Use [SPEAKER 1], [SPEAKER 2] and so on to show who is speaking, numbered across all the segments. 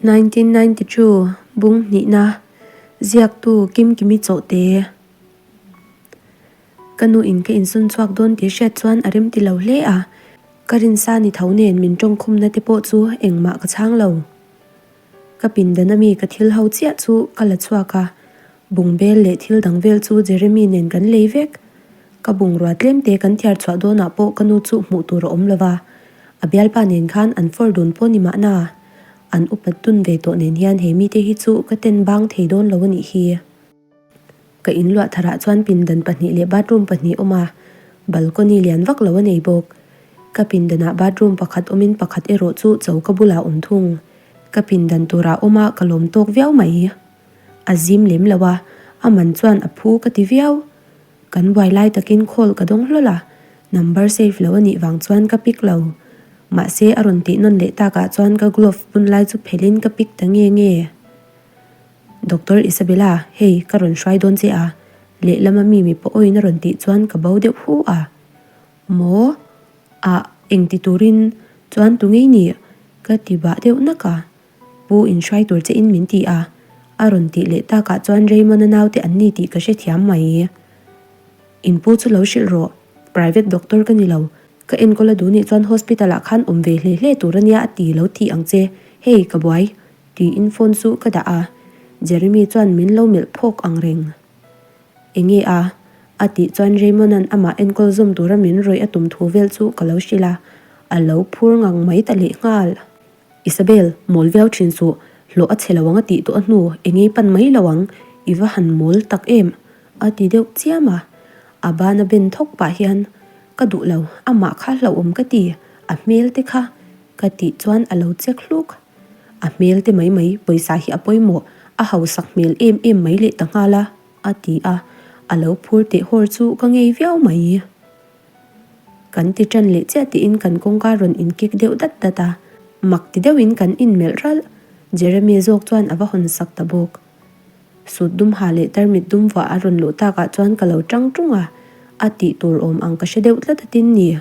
[SPEAKER 1] 1992, Bung hnihna, Ziaktu Kimkimi Chawhte. Ka nu in ka insawn chhuak dawn tih hriat chuan a remti lo hle a, ka rinsa ni tho nen min tawngkhumna te pawh chu engmah ka chhang lo. Ka pindan ami ka thil ho chiah chu ka la chhuak a, bungbel leh thil dang vel chu Jeremy nen kan lei vek. Ka bungrua tlemte kan thiar chhuah dawnah pawh ka nu chu hmuh tur a awm lo va, a bialpa nen khan an fawr dun pawh ni mahna. An upat dun ve tawh nen hian he mite hi chu ka ten bang thei dawn lo a nih hi. Ka in luah tharah chuan pindan pahnih leh bathroom pahnih awm a, balcony lian vak lo a nei bawk. Ka pindanah bathroom pakhat awmin pakhat erawh chu choka bulah awm thung. Ka pindan turah awm a ka lawm tawk viau mai. A zim lem lo a, a man chuan a phu ka ti viau. Kan buai lai takin call ka dawng hlawl a, number save lo a nih vang chuan ka pick lo. Mahse a rawn tih nawn leh takah chuan ka glove bun lai chu phelhin ka pick ta nge nge. Doctor Isabella, hei ka rawn hruai dawn che a, lehlama mi mipa awiin a rawn tih chuan ka bo deuh hu a. Maw? Ah, eng ti turin chuan tu ngei ni? Ka ti bah deuh nak a. Pu inhruai tur che in min ti a, a rawn tih leh takah chuan Raymond-a naute an ni tih ka hrethiam mai. In pu chu lo hrilh rawh, private doctor ka ni lo, ka enkawl a duh nih chuan hospital ah khan awm ve hle hle tur a nia a ti lo ti ang che, hei ka buai. Tiin phone chu ka dah a, Jeremy chuan min lo melh phawk ang reng. Enge a? A tih chuan Raymond-a'n amah enkawl zawm tura min rawih a tum thu vel chu ka lo hrilh a, a lo phur ngang mai ta leh nghal. Isabel, mawl viau thin suh, hlawh a chhe lo ang a tih tawh a hnu, enge pan mai lo ang, i va han mawl tak em? A ti deuh chiam a, a bana ben thawk pah hian, Ka duh lo, amah kha hlauhawm ka ti, a hmel te kha, ka tih chuan a lo chek hluk. A hmel te mai mai pawisa hi a pawimawh, a hausak hmel em em mai leh ta nghal a, a ti a, a lo phur teh hawr chu ka ngei viau mai. Kan ti tan leh chiah tiin kan kawngka rawn inkik deuh dat dat a, mak ti deuhin kan inmelh ralh, Jeremy zawk chuan a va hawn sak ta bawk. Sut dum ha leh tarmit dum vuah a rawn luh takah chuan ka lo tang tung a, a tih tur awm ang ka hre deuh tlat a tin ni.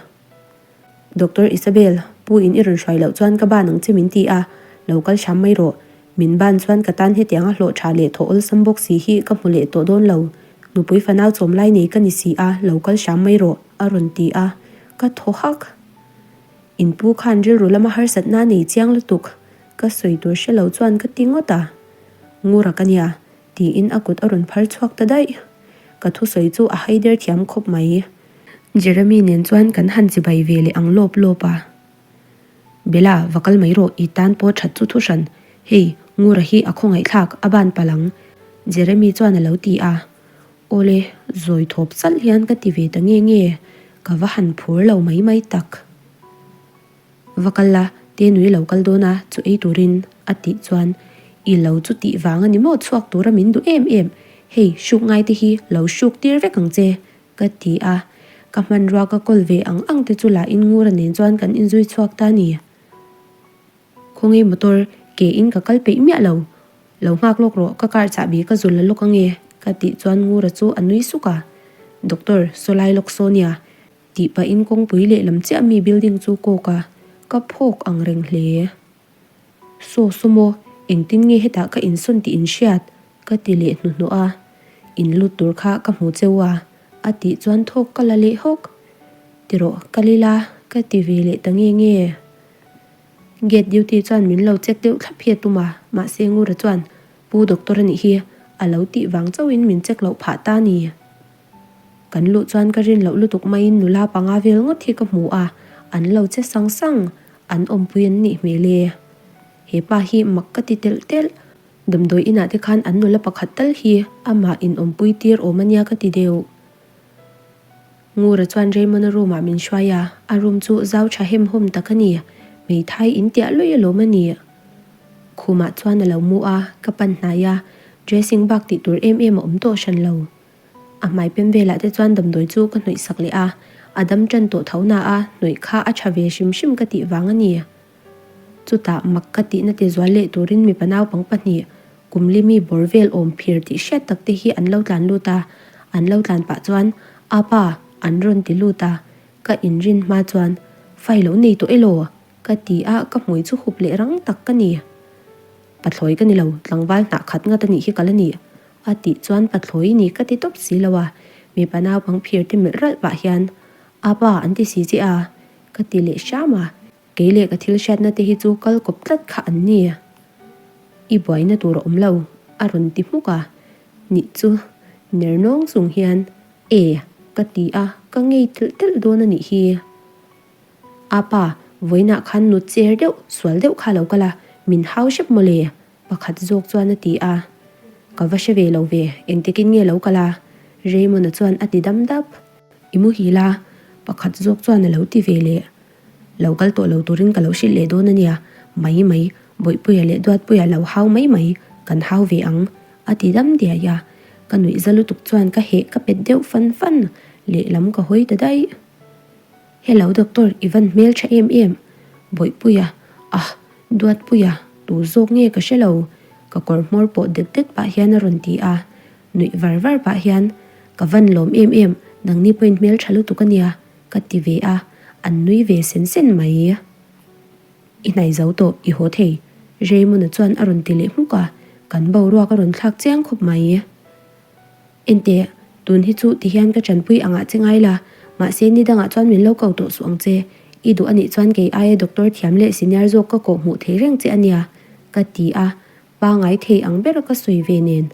[SPEAKER 1] Doctor Isabel, pu in i rawn hruai loh chuan ka ban ang che min ti a, lo kal hram mai rawh. Min ban chuan ka tan hetiang a hlawh tha leh thaw awlsam bawk si hi ka hmu leh tawh dawn lo. Nupui fanau chawm lai nei ka ni si a, lo kal hram mai rawh, a rawn ti a, ka thaw hak. In pu khan rilru lama harsatna nei chiang lutuk, ka sawi tur hre lo chuan ka ti ngawt a. Ngura ka nia, tiin a kut a rawn phar chhuak ta daih. Ka thusawi chu a haider thiam khawp mai. Jeremy nen chuan kan han chibai ve leh ang lawp lawp a. Bella, va kal mai rawh, i tan pawh that chu thu hran. Hei, Ngura hi a khawngaihthlak, a ban palh ang, Jeremy chuan a lo ti a. Awle, zawi thawp salh hian ka ti ve ta nge nge, ka va han phur lo mai mai tak. Va kal la, te nui lo kal dawn a, chu ei turin, a tih chuan, I lo chu tih vang a ni maw chhuak tura min duh em em, hei hruk ngai te hi lo hruk tir vek ang che, ka ti a, ka hmanrua ka kawl ve ang ang te chu lah in Ngura nen chuan kan inzui chhuak ta a ni. Khawnge motor ke in ka kal peih miah lo, lo nghak lawk rawh ka car chahbi ka zul la lawk ange, ka tih chuan Ngura chu a nui suk a, Doctor, sawlai lawk saw nia, Tih pahin kawngpui lehlam chiah mi building chu kawk a, ka phawk ang reng hle. Saw sumo, engtin nge hetah ka insawn tih in hriat? ka ti leh hnuhnawh a, in lut tur kha ka hmu cheu a, a tih chuan thawk ka la leh hawk. Tirawh, kal ila, ka ti ve leh ta nge nge. Gate duty chuan min lo check deuh thlap hi a tum a, mahse Ngura chuan, Pu Doctor a nih hi, a lo tih vang chauhin min check loh phah ta ni. Kan luh chuan ka rin loh lutuk maiin nula panga vel ngawt hi ka hmu a, an lo che sang sang, an awmpui an nih hmel e. He pa hi mak ka ti telh telh, damdawi inah te khan an nula pakhat tal hi amah inawmpui tir awm ania ka ti deuh. Ngura chuan Raymond-a room-ah min hruai a, a room chu zau tha hem hawm tak a ni, hmeithai in tiah luih alawm a ni. Khumah chuan a lo mu a, ka pan hnai a, dressing bak tih tur em em a awm tawh hran lo. A hmai pem velah te chuan damdawi chu ka hnawih sak leh a, a dam tan tawh tho na a, hnawih kha a tha ve hrim hrim ka tih vang a ni. Chutah mak ka tihna ti zual leh turin mipa naupang pahnih, kum li mi bawr vel awm phir tih hriat tak te hi an lo tlan lut a, an lo tlan pah chuan, Apa! an rawn ti lut a, ka inrin hma chuan, Fai lo nei tawh elaw? ka ti a, ka hmui chu hup leh rang tak ka ni. Pathlawi ka ni lo, tlangval hnah khat ngat a nih hi ka la ni. A tih chuan pathlawi ni ka ti tawp si lo a, mipa naupang phir te melh ralh pah hian, A pa an ti si che a, ka ti leh hram a, kei leh ka thil hriatna te hi chu kal kawp tlat kha an ni. I buaina tur a awm lo, a rawn ti hmuk a, nih chu ner nawng chung hian, E, ka ti a, ka ngei telh telh dawn a nih hi. A pa, vawiinah khan nu cher deuh, sual deuh kha lo kal a, min hau hrep mawle, pakhat zawk chuan a ti a. Ka va hre ve lo ve, engtikin nge lo kal a? Raymond-a chuan a ti dam dap. I muhil a, pakhat zawk chuan a lo ti ve leh. Lo kal tawh lo turin ka lo hrilh leh dawn a nia, mai mai, Bawihpuia leh Duatpuia lo hau mai mai, kan hau ve ang, a ti dam diai a. Ka nuih za lutuk chuan ka heh ka pet deuh fan fan, lehlam ka hawi ta daih. Hello doctor i van hmel tha em em Bawihpuia ah Duatpuia tu zawk nge ka hre lo ka kawr hmawr pawh det det pah hian a rawn ti a, nuih var var pah hian ka van lawm em em nangni pawhin hmel tha lutuk a nia ka ti ve a, an nui ve sen sen mai. I hnai zo tawh i haw thei Raymond-a chuan a rawn ti leh hmuk a, kan boruak a rawn thlak chiang khawp mai. Enteh, tun hi chu tihian ka tanpui angah che ngai la, mahse ni dangah chuan min lo ko tawh suh ang che. I duh anih chuan kei aia doctor thiam leh senior zawk ka kawh hmuh thei reng che ania, ka ti a, pangai thei ang bera ka sawi ve nen.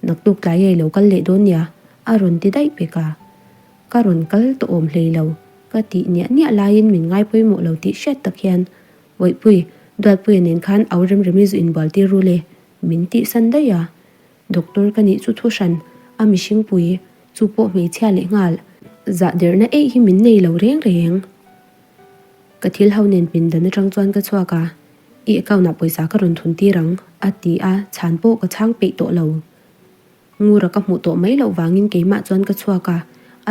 [SPEAKER 1] Naktuk tlai ei lo kal leh dawn nia, a rawn ti daih pek a. Ka rawn kal tawh awm hlei lo, ka tih niah niah laiin min ngai pawimawh lo tih hriat tak hian, Bawihpui, Duatpuia nen khan au remremi zu inbual tir ru le, min tihsan daih a. Doctor ka nih chu thu hran, a mihring pui, chu pawh hmeichhia leh nghal. Zah derna eih hi min nei lo reng reng. Ka thil ho nen pindan atang chuan ka chhuak a, I account ah pawisa ka rawn thun tir ang, a ti a, chhan pawh ka chhang peih tawh lo. Ngura ka hmuh tawh mai loh vangin keimah chuan ka chhuak a,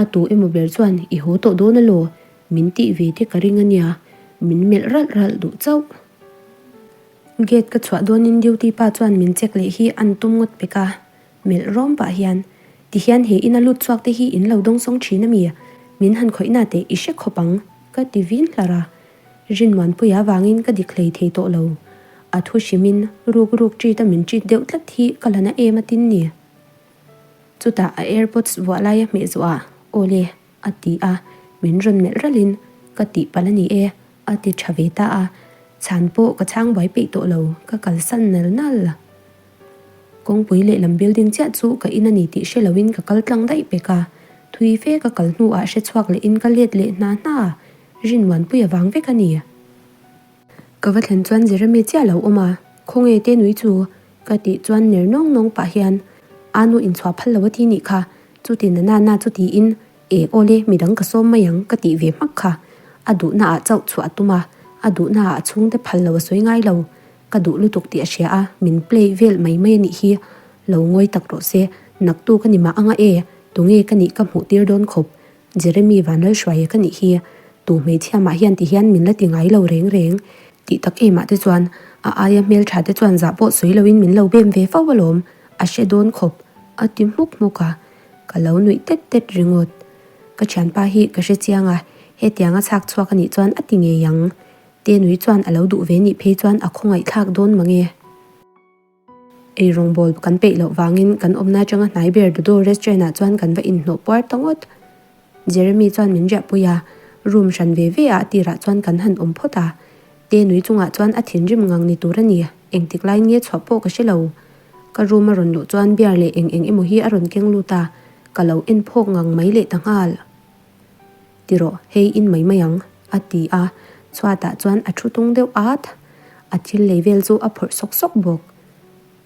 [SPEAKER 1] a tu emaw ber chuan i haw tawh dawn alaw, min tih ve te ka ring ania, min melh ralh ralh duh chauh. Gate ka chhuah dawnin duty pa chuan min check leh hi an tum ngawt pek a, melh rawm pah hian, Ti hian he ina lut chhuak te hi in lo dawng sawng thin a mi? Min han khawih na teh i hre khawp ang, ka ti vin hlar a. Rinmuanpuia vangin ka dik hlei thei tawh lo. A thu hrimin ruk ruk treat a min treat deuh tlat hi ka la na em a tin ni. Chutah a airpods vuah laia hmeh zawh ah, Awle. A ti a, min rawn melh ralhin, Ka tihpalh a ni e, a ti tha ve ta a. Chhan pawh ka chhang buai peih tawh lo, ka kalsan nal nal. Kawngpui lehlam building chiah chu ka in a ni tih hre loin ka kal tlang daih pek a. Thui fe ka kal hnuah hre chhuak lehin ka let leh hna hna a, Rinmuanpui avang vek a ni. Ka va thlen chuan Jeremy chiah lo awm a, Khawnge te nui chu? Ka tih chuan ner nawng nawng pah hian, A nu inchhuah phal lo a ti nih kha, chuti na na na chu tiin, E awle midang ka sawm mai ang ka tih ve hmak kha. A duhna ah chauh chhuah a tum a, a duhna ah a chhungte phal lo a sawi ngai lo. Ka duh lutuk tih a hria a, min play vel mai mai a nih hi. Lo ngawi tak rawh se, naktu ka ni mah anga e, tunge ka nih ka hmuh tir dawn khawp. Jeremy Vanlalhruaia ka nih hi, tu hmeichhia mah hian ti hian min la ti ngai lo reng reng. Tih tak emah te chuan a aia hmeltha te chuan zah pawh sawi loin min lo bem ve fo alawm, a hre dawn khawp, a ti hmuk hmuk a, ka lo nuih tet tet ringawt. Ka thianpa hi ka hre chiang a, hetiang a chhak chhuak a nih chuan a ti ngei ang. Tenui chuan a lo duh ve nih phei chuan a khawngaihthlak dawn mange. Ei rawngbawl kan peih loh vangin kan awmna atanga hnai ber Dodo restaurant ah chuan kan va inhnawh puar ta ngawt. Jeremy chuan min riahpui a, room hran ve ve ah tirah chuan kan han awm phawt a. Te nui chungah chuan a thinrim ngang ni tur a ni, engtik laiin nge chhuah pawh ka hre lo. Ka room a rawn luh chuan beer leh eng eng emaw hi a rawn keng lut a, ka lo en phawk ngang mai leh ta nghal. Ti rawh, hei in mai mai ang, a ti a, chhuatah chuan a thu tung deuh at. A thil lei vel chu a phawrh sawk sawk bawk.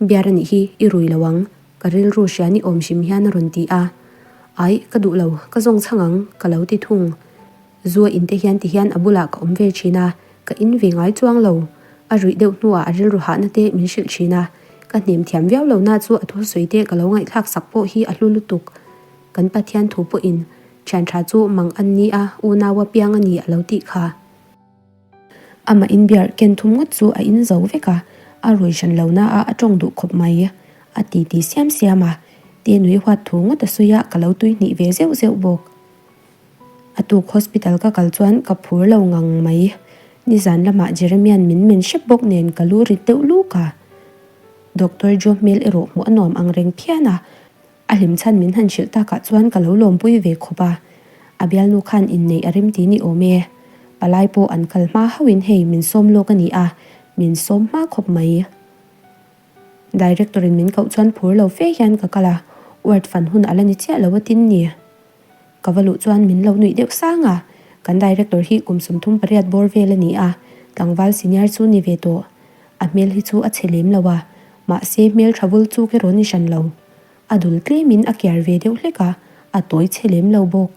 [SPEAKER 1] Biar a nih hi, i rui lo ang, ka rilru hria ni awm hrim hian a rawn ti a. Ai, ka duh lo, ka zawng chhang ang, ka lo ti thung. Zu a in te hian ti hian a bulah ka awm vel thin a, ka in ve ngai chuang lo. A ruih deuh hnuah a rilru hahna te min hrilh thin a, ka hnem thiam viau lo na chu a thusawi te ka lo ngaihthlak sak pawh hi a hlu lutuk. Kan Pathian thu pawhin Thian tha chu mang an ni a, unau a piang a ni a lo tih kha. Amah inbiar ken thum ngawt chu a in zo vek a, a rui hran lo na a a tawng duh khawp mai. A ti ti siam siam a, te nui huat thu ngawt a sawi a, ka lo tui hnih ve zeuh zeuh bawk. A tuk hospital ka kal chuan ka phur lo ngang mai. Nizan lamah Jeremian min men hrep bawk nen ka lu rit deuh luk a. Doctor Joe hmel erawh hmuh a nuam ang reng phian a, a hlim chhan min han hrilh takah chuan ka lo lawmpui ve khawp a. A bialnu khan inneih a rem ti ni awm e. Palai pawh an kal hma hauhin hei min sawm lawk a ni a, min sawm hma khawp mai. Director in min koh chuan phur lo fe hian ka kal a, ward fan hun a la ni chiah lo a tin ni. Ka va luh chuan min lo nuih deuh sang a, kan director hi kum 38 bawr vel a ni a, tlangval senior chu ni ve tawh. A hmel hi chu a chhe lem lo a, mahse hmel tha vul chuk erawh ni hran lo. A dul tlemin a kiar ve deuh hlek a, a tawi chhe lem lo bawk.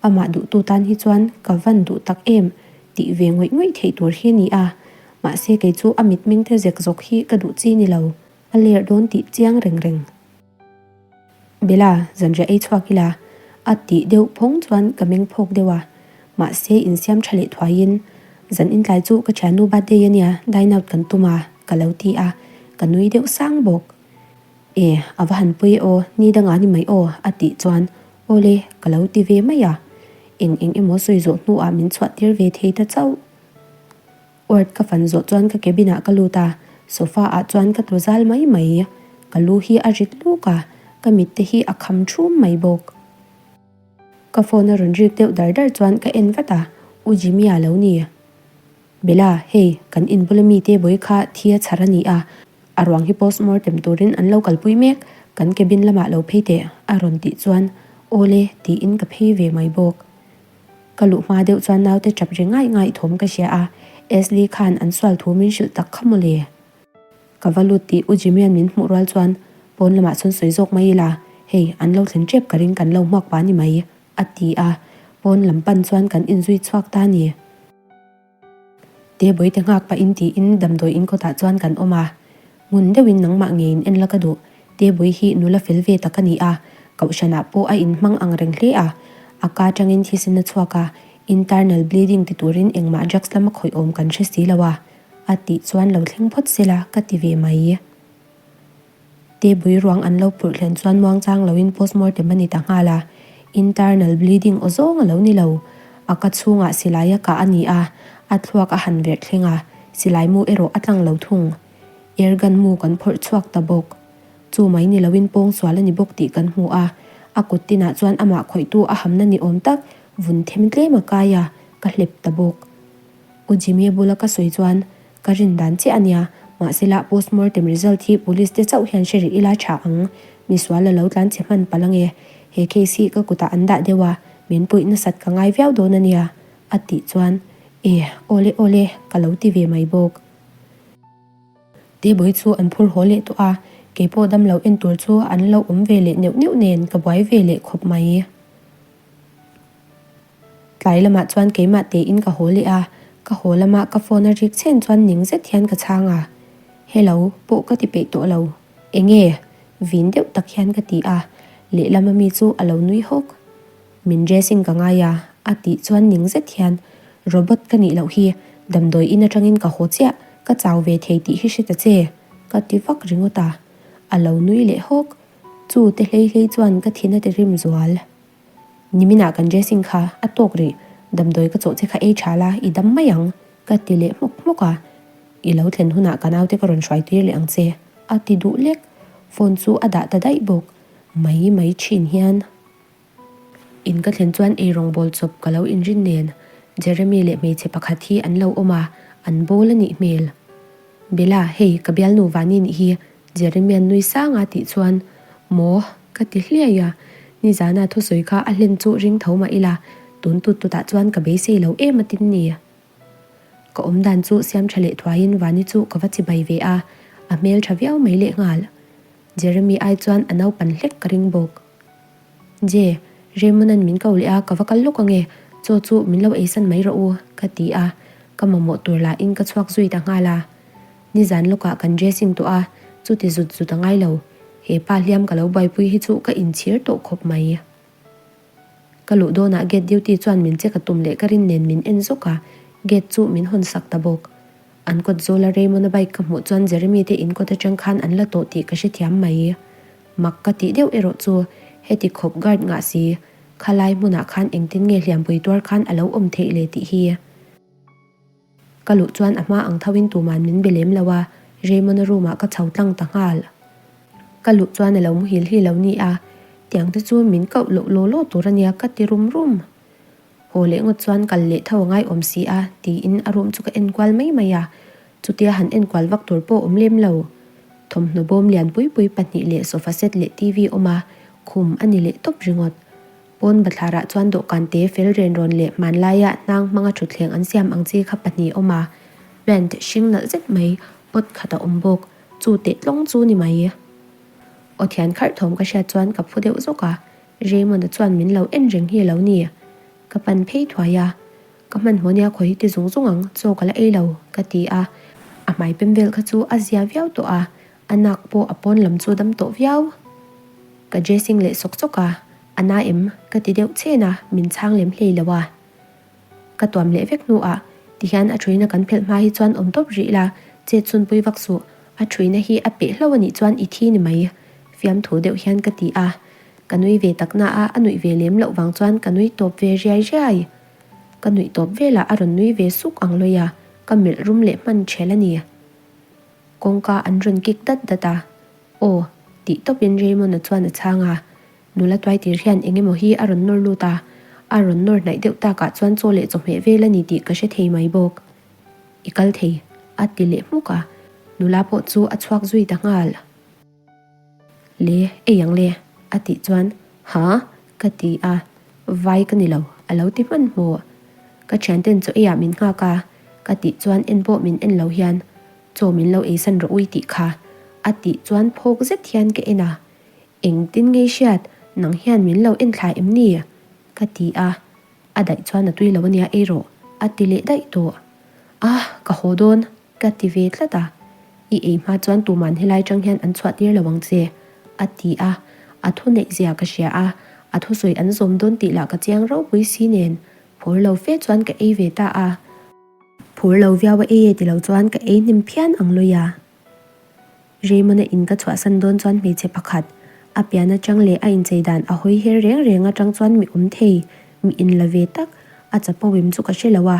[SPEAKER 1] Amah duhtu tan hi chuan ka van duh tak em tih ve ngawih ngawih theih tur hi a ni a, mahse kei chu a mitmeng te zek zawk hi ka duh chi ni lo, a ler dawn tih chiang reng reng. Bella, zanriah ei chhuak ila a tih deuh phawng chuan ka meng phawk deuh a, mahse insiam tha leh thuaiin zan intlai chu ka thiannu birthday a nia, dine out kan tum a ka lo ti a, ka nui deuh sang bawk. E, a va han pawi e aw, ni dangah ni mai aw, a tih chuan Awle, ka lo ti ve mai a. Eng eng emaw sawi zawh hnuah min chhuah tir ve thei ta chauh. Ward ka fan zawh chuan ka cabin ah ka lut a, sofa ah chuan ka tlu zal mai mai. Ka lu hi a rit luk a, ka mit te hi a kham thum mai bawk. Ka phone a rawn rik deuh dar dar chuan ka en vat a, U Jimmy-a lo ni. Bella, hei, kan inbula mite bawi kha thi a chhar a ni a, A ruang hi post mortem turin an lo kalpui mek, kan cabin lamah lo phei teh a rawn tih chuan Awle tiin ka phei ve mai bawk. Ka luh hma deuh chuan naute tap ri ngaih ngaih thawm ka hria a, Ashley khan an sual thu min hrilh tak kha mawle. Ka va lut tih U Jimmy-a'n min hmuh rual chuan pawn lamah chuan sawi zawk mai ila, hei an lo thlen tep ka ring kan lo hmuak pa ni mai a ti a, pawn lam pan chuan kan inzui chhuak ta ni. Tebawite nghak pahin tiin damdawi in kawtah chuan kan awm a, ngun deuhin nangmah ngeiin en la ka duh. Tebawii hi nula fel ve tak a ni a, kohhranah pawh a inhmang ang reng hle a. A ka atangin thisen a chhuak a, internal bleeding ti turin engmah drugs lama khawih awm kan hre si lo a, a tih chuan lo thleng phawt sela ka ti ve mai. Te bui ruang an lo phurh thlen chuan muangchang loin postmortem a ni ta nghal a, internal bleeding aw zawng a lo ni lo. A ka chhungah silai a kah a ni a, a thluak a han verh thleng a, silai mu erawh a tlang lo thung. Air gun mu kan phawrh chhuak ta bawk. Chu mai ni loin pawngsual a ni bawk tih kan hmu a, a kut tinah chuan amah khawihtu a hamna ni awm tak vun them tlem a kai a, ka hlep ta bawk. U Jimmy bula ka sawi chuan Ka rin dan chiah a nia, mahsela postmortem result hi police te chauh hian hre rih ila tha ang, misual a lo tlan che hman palh ange, he case hi ka kutah an dah deuh a, min puih nasat ka ngai viau dawn a nia, a tih chuan E, awle awle, ka lo ti ve mai bawk. Tebawii chu an phur haw leh tawh a, keipawh damlo en tur chu an lo awm ve leh neuh neuh nen ka buai ve leh khawp mai. Tlai lamah chuan keimah tein ka haw leh a, ka haw lama ka phone a rik chhen chuan ning zet hian ka chhang a, Hello pawh ka ti peih tawh lo, enge? vin deuh tak hian ka ti a, lehlam ami chu a lo nui hawk. Min dressing ka ngai a, a tih chuan ning zet hian, Robot ka nih loh hi, damdawi in atangin ka haw chiah, ka chau ve thei tih hi hre ta che, ka ti vak ringawt a, a lo nui leh hawk. Chu te hlei hlei chuan ka thin a ti rim zual. Niminah kan dressing kha a tawk rih, damdawi ka chawh che kha ei tha la, i dam mai ang, ka ti leh hmawk hmawk a. I lo thlen hunah ka naute ka rawn hruai tir leh ang che, a ti duh lek. Phone chu a dah ta daih bawk. Mai mai thin hian. In ka thlen chuan eirawng bawl chawp ka lo inrin nen Jeremy leh hmeichhe pakhat hi an lo awm a, an bawl a nih hmel. Bella, hei ka bialnu Vani nih hi Jeremia'n nui sang a tih chuan, Maw? ka ti hliai a, nizana thusawi kha a hlen chu ring tho mah ila, tun tut tutah chuan ka beisei lo em a tin ni. Ka awm dan chu siam tha leh thuaiin Vani chu ka va chibai ve a, a hmel tha viau mai lehnghal. Jeremy ai chuan a naupan hlek ka ring bawk. Je, Raymond-a'n min ko leh a, ka va kal lawk ange, chaw chu min lo eisan mai rawh u, ka ti a, ka mamawh tur lahin ka chhuak zui ta nghal a. Nizan lawkah kan dressing tawh a, chuti zut zut a ngai lo. He pa hliam ka lo buaipui hi chu ka inchhir tawh khawp mai. Ka luh dawnah gate duty chuan min check a tum leh ka rin nen min en zawk a, gate chu min hawn sak ta bawk. An kawt zawla Raymond-a bike ka hmuh chuan Jeremy te in kawt atang khan an la tawh tih ka hrethiam mai. Mak ka tih deuh erawh chu heti khawp guard ngah si, khalai hmunah khan engtin nge hliampui tuar khan a lo awm theih le tih hi. Ka luh chuan a hma ang tho in tuman min be lem lo a, Raymond-a room-ah ka chho tlang ta nghal. Ka luh chuan a lo muhil hi lo ni a, tiang te chu min koh loh law law tur a nia ka ti rum rum. Haw leh ngawt chuan kal leh tho a ngai awm si a tiin a room chu ka en kual mai mai a, chutia han en kual vak tur pawh awm lem lo. Thawmhnaw bawm lian pui pui pahnih leh sofa set leh TV awm a, khum a ni leh tawp ringawt. Pawn bathlarah chuan dawhkan te fel ren rawn leh hmanlaia hnang hmanga thutthleng an siam ang chi kha pahnih awm a, plant hring nalh zet mai pot khat a awm bawk, chu teh tlawng chu ni mai. Aw thian kharh thawm ka hriat chuan ka phu deuh zawk a, Raymond-a chuan min lo en reng hi a lo ni. Ka pan phei thuai a, ka hmanhmawh nia khawi hi ti zung zung ang, chaw ka la ei lo, ka ti a. A hmai pem vel kha chu a zia viau tawh a, a nak pawh a pawn lam chu dam tawh viau. Ka dressing leh sawk sawk a, a na em? ka ti deuh chhen a, min chhang lem hlei lo a. Ka tuam leh vek hnuah tihian a thuina kan phelh hma hi chuan awm tawp rih la, chet chhunpui vak suh, a thuina hi a peh hlo a nih chuan i thi ni mai, fiamthu deuh hian ka ti a. Ka nui ve tak na a, a nuih ve lem loh vang chuan ka nui tawp ve riai riai. Ka nuih tawp velah a rawn nui ve suk ang lawih a, ka melh rum leh hman ṭhel a ni. Kawngka an rawn kik dat dat a, Aw, tih tawpin Raymond-a chuan a chhang a, nula tuaitir hian eng emaw hi a rawn nawr lut a, a rawn nawr hnaih deuh takah chuan chaw leh chawhmeh vel a ni tih ka hre thei mai bawk. I kal thei, a ti leh hmuk a, nula pawh chu a chhuak zui ta nghal. Le, ei ang le, a tih chuan, Ha? ka ti a, Vai ka ni lo, a lo ti hmanhmawh. Ka thianten chaw eiah min nghak a, ka tih chuan en pawh min en lo hian, Chaw min lo eisan rawh ui tih kha, a tih chuan phawk zet hian ka en a, Engtin ngei hriat, nang hian min lo en thla em ni? ka ti a, A daih chuan a tui lo ania ei rawh, a ti leh daih tawh. Ah, ka haw dawn, ka ti ve tlat a. I ei hma chuan tuman helai tang hian an chhuah tir lo ang che, a ti a. A thu neih zia ka hria a, a thusawi an zawm dawn tih lah ka chiang ropui si nen, phur lo fe chuan ka ei ve ta a. Phur lo viau a ei e ti lo chuan ka ei hnem phian ang lawih a. Raymond-a in ka chhuahsan dawn chuan hmeichhe pakhat, a pian atang leh a inchei dan a hawi her reng reng atang chuan mi awm thei, mi inla ve tak, a chapo em chu ka hre lo a.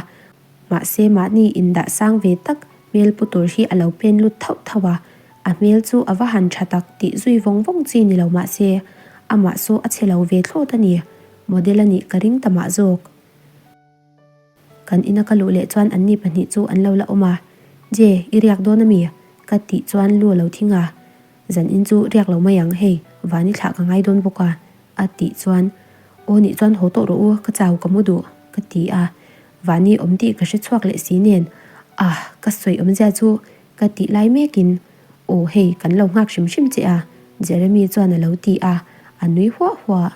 [SPEAKER 1] Mahse mahni indah sang ve tak hmel pu tur hi a lo pen lut thauh thauh a, a hmel chu a va han tha tak tih zui vawng vawng chi ni lo mahse amah saw a chhe lo ve thlawt a ni, model a nih ka ring ta mah zawk. Kan ina ka luh leh chuan anni pahnih chu an lo la awm a, Je, i riak dawn a mi? ka tih chuan lu a lo thing a, Zan in chu riak lo mai ang hei, van i thlah ka ngai dawn bawk a, a tih chuan, Aw nih chuan haw tawh rawh u, ka chau ka mu duh, ka ti a, Vani awm tih ka hre chhuak leh si nen, Ah, ka sawi awmzia chu ka tih lai mekin, Aw hei, kan lo nghak hrim hrim che a, Jeremy chuan a lo ti a, a nui huah huah.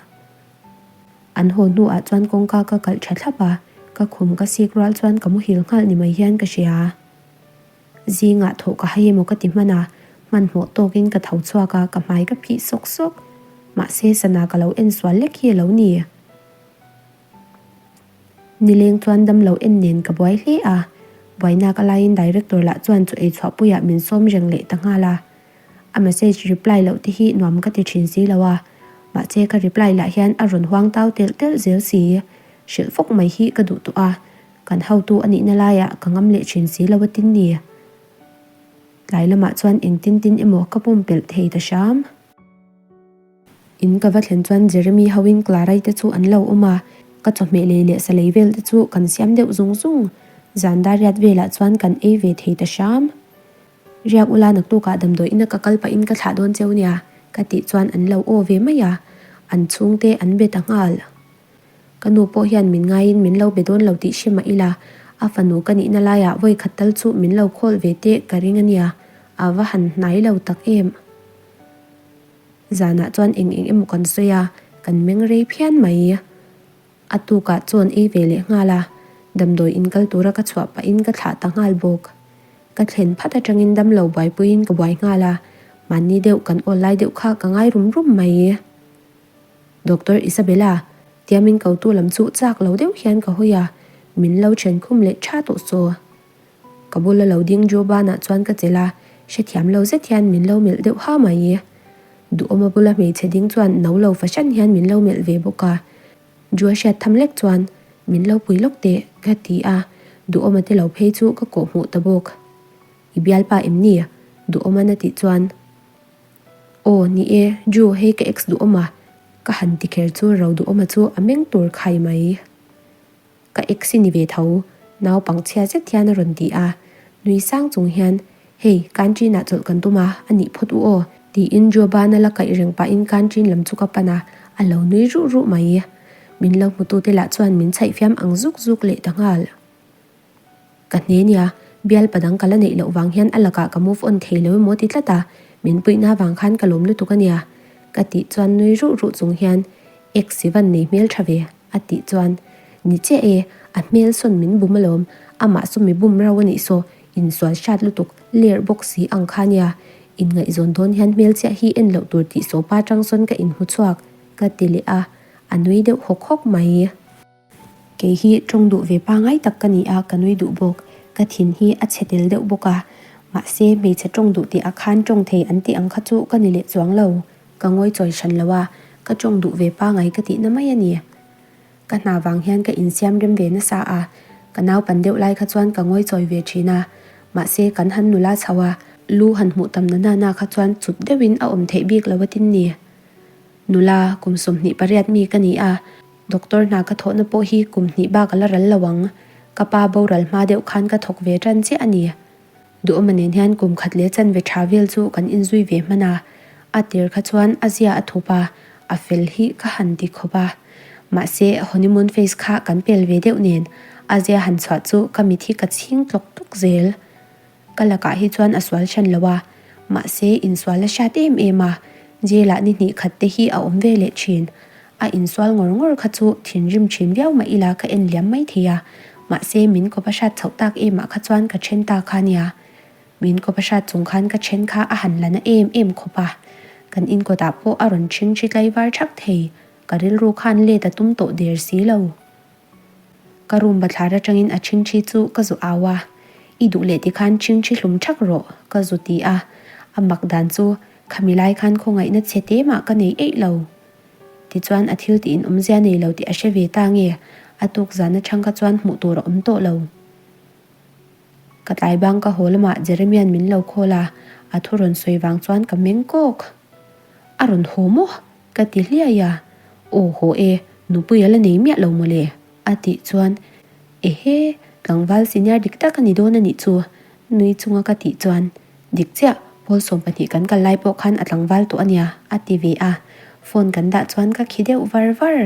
[SPEAKER 1] An haw hnuah chuan kawngka ka kalh tha thlap a, ka khum ka sik rual chuan ka muhil nghal ni mai hian ka hria. Zingah thawh ka hai emaw ka ti hman a, hmanhmawh tawkin ka tho chhuak a, ka hmai ka phih sawk sawk. Mahse sana ka lo en sual lek hi a lo ni. Nileng chuan damlo en nen ka buai hle a, buainak a laiin director lah chuan chaw ei chhuahpuiah min sawm reng leh ta nghal a. A message reply loh te hi nuam ka ti thin si lo a, mahse ka reply lah hian a rawn huang tau telh telh zel si. Hrilh fawk mai hi ka duh tawh a, kan hotu a nihna laiah ka ngam leh thin si lo a tin ni. Tlai lamah chuan engtin tin emaw ka pumpelh thei ta hram. In ka va thlen chuan Jeremy hoin Clara-i te chu an lo awm a, ka chawhmeh lei leh sa lei vel te chu kan siam deuh zung zung. Zan dariat velah chuan kan ei ve thei ta hram. Riak ula naktukah damdawi ina ka kal pahin ka thlah dawn cheu nia ka tih chuan an lo aw ve mai a, an chhungte an be ta nghal. Ka nu pawh hian min ngaiin min lo be dawn lo tih hre mah ila, a fanu ka nihna laiah vawi khat tal chu min lo khawl ve teh ka ring a nia, a va han hnai lo tak em. Zanah chuan eng eng emaw kan sawi a, kan meng rei phian mai. A tukah chuan ei ve leh nghal a, damdawi in kal tura ka chhuah pahin ka thlah ta nghal bawk. Ka thlen phat atangin damlo buaipuiin ka buai nghal a, mahni deuh kan awl lai deuh kha ka ngai rum rum mai. Doctor Isabella, tiamin kotu lam chu chak lo deuh hian ka hawi a, min lo then khum leh tha tawh saw. Ka bula lo ding Joe banah chuan ka chelh a, hrethiam lo zet hian min lo melh deuh ha mai. Duhawma bula hmeichhe ding chuan no lo fahran hian min lo melh ve bawk a. Joe hriat tham lek chuan, Min lo pui lawk teh, ka ti a. Duhawma te lo phei chu ka kawh hmuh ta bawk. I bialpa em ni? Duhawma'n a tih chuan, Aw, ni e, Ju, hei ka ex Duhawma, ka han ti kher chu Roduhawma chu a meng tur khai mai. Ka ex i ni ve tho, naupang chhia zet hian a rawn ti a. Nui sang chung hian, Hei, canteen ah chawlh kan tum a, a nih phawt u aw, tiin Joban-a la kaih reng pahin canteen lam chu ka pan a, a lo nui ruh ruh mai. Min lo hmutute lah chuan min chhaih fiam ang zuk zuk leh ta nghal. Ka hne nia, bial padang ka la neih loh vang hian a lakah ka move on thei lo emaw ti tlat a, min puihna vang khan ka lawm lutuk a nia, ka tih chuan nui ruh ruh chung hian, Ex i van nei hmel tha ve, a tih chuan, Ni chiah e, a hmel sawn min bum alawm, amah saw mi bum rau a nih saw, insual hrat lutuk, ler bawk si ang kha nia, inngaihzawn dawn hian hmel chiah hi en loh tur tih sawpa tang sawn ka inhmu chhuak, ka ti leh a, a nui deuh hawk hawk mai. Kei hi tawng duh ve pangai tak ka ni a, ka nui duh bawk. Ka thin hi a chhe tel deuh bawk a. Mahse, hmeichhe tawng duh tih ah khan tawng thei an tih ang kha chu ka ni leh chuang lo. Ka ngawi chawi hran lo a, ka tawng duh ve pangai ka tihna mai a ni. Ka hna vang hian ka insiam rem ve nasa a, ka naupan deuh lai kha chuan ka ngawi chawi ve thin a. Mahse, kan han nula chho a, lu han hmuh tam na nana kha chuan chut deuhin a awm theih bik lo a tin ni. Nula, kum 28 mi ka ni a, doctor hna ka thawhna pawh hi kum hnih bak a la ral lo ang. Ka pa boral hma deuh khan ka thawk ve tan chiah a ni. Duhawma nen hian kum khat leh chanve tha vel chu kan inzui ve hman a, a tir kha chuan a zia a thup a, a fel hi ka han ti khawp a. Mahse, honeymoon phase kha kan pel ve deuh nen a zia han chhuah chu ka mit hi ka chhing tlawk tlawk zel. Ka lakah hi chuan a sual hran lo a, mahse insual a hriat em em a, jail ah ni hnih khat te hi a awm ve leh thin. A insual ngawr ngawr kha chu thinrim thin viau mah ila ka en liam mai thei a, mahse min kawp a hriat chhoh tak em ah kha chuan ka then ta kha nia. Min kawp a hriat chung khan ka then kha a han la na em em khawp a, kan inkawt ah pawh a rawn then thi tlaivar thak thei, ka rilru khan let a tum tawh der si lo. Ka room bathlar atangin a ṭhingṭhi chu ka zu au a, I duh leh tikhan ṭhingṭhi hlum ṭhak rawh, ka zu ti a. A mak dan chu khami lai khan khawngaihna chhe te mah ka nei eih lo. Tichuan a thil tih in awmzia nei lo tih a hre ve ta nge, a tuk zan aṭang kha chuan hmuh tur a awm tawh lo. Ka tlai bang ka haw lamah Jeremian min lo call a, a thu rawn sawi vang chuan ka meng kawk. A rawn haw maw? Ka ti hliai a, Aw haw e, nupui a la nei miah lo mawle, a tih chuan, Ehe, tlangval senior dik tak a ni dawn a nih chu, nui chunga ka tih chuan, Dik chiah, pawl 12 kan kal lai pawh khan a tlangval tawh a nia, a ti ve a, phone kan dah chuan ka khi deuh var var.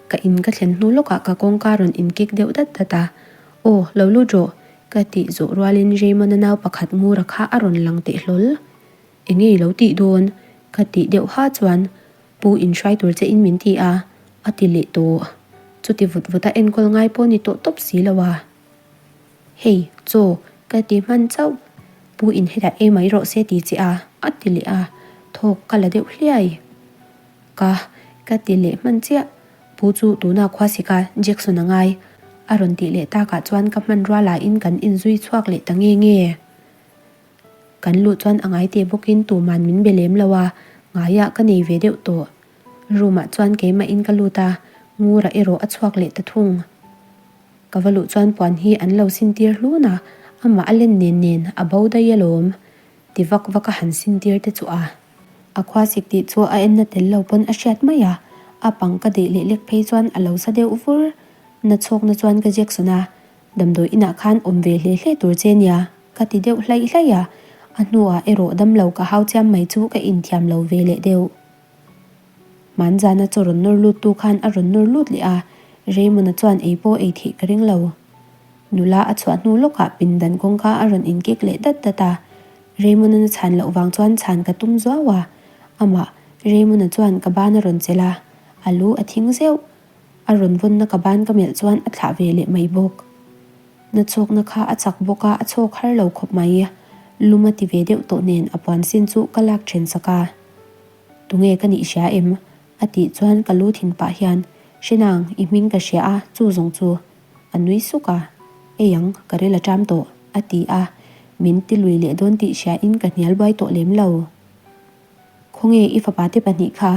[SPEAKER 1] Ka in ka thlen hnu lawkah ka kawngka rawn inkik deuh dat dat a, Aw, lo lut rawh, ka tih zawh rualin Raymond-a nau pakhat Ngura kha a rawn lang teh hlawl. Enge i lo tih dawn? Ka tih deuh ha chuan Pu inhruai tur che in min ti a, a ti leh tawh. Chuti vut vut a enkawl ngai pawh ni tawh tawp si lo a. Hei, chaw, ka ti hman chauh. Pu in hetah ei mai rawh se ti che a, a ti leh a, thawk ka la deuh hliai. Ka, ka ti leh hman chiah. Pu chu tuna khua sika Jackson a ngai, a rawn tih leh takah chuan ka hmanrua lahin kan inzui chhuak leh ta nge nge. Kan luh chuan a ngai teh bawkin tuman min be lem lo a, ngaiah ka nei ve deuh tawh. Room ah chuan keimahin ka lut a, Ngura erawh a chhuak leh ta thung. Ka va luh chuan puan hi an lo sin tir hlun a, amah a len nen nen a bo daih alawm. Ti vak vak a han sin tir te chu a. A khua sik tih chu a enna tel lo pawn a hriat mai a, a pang ka deh leh lek phei chuan a lo sa deuh vur. Na chhawkna chuan ka Jackson a, Damdawi inah khan awm ve hle hle tur che nia, ka ti deuh hlaih hlaih a, a hnuah erawh damlo ka hau chiam mai chu ka inthiam lo ve leh deuh. Hmanzana chaw rawn nawr lut tu khan a rawn nawr lut leh a, Raymond-a chuan ei pawh ei theih ka ring lo. Nula a chhuah hnu lawkah pindan kawngka a rawn inkek leh dat dat a, Raymond-a chhan loh vang chuan chhan ka tum zuau a, amah Raymond-a chuan ka ban a rawn chelh a, a lu a thing zeuh. A rawn vawnna ka ban ka melh chuan a thlah ve leh mai bawk. Na chhawkna kha a chak bawk a, a chhawk har lo khawp mai. Lum a ti ve deuh tawh nen a puan sin chu ka lak then sak a. Tunge ka nih hria em? A tih chuan ka lu thin pah hian, Hrenang, i hming ka hria a, chu zawng chu. A nui suk a, Ei ang, ka ril a ṭam tawh, a ti a. Min ti lui leh dawn tih hria in ka hnial buai tawh lem lo. Khawnge i fapa te pahnih kha?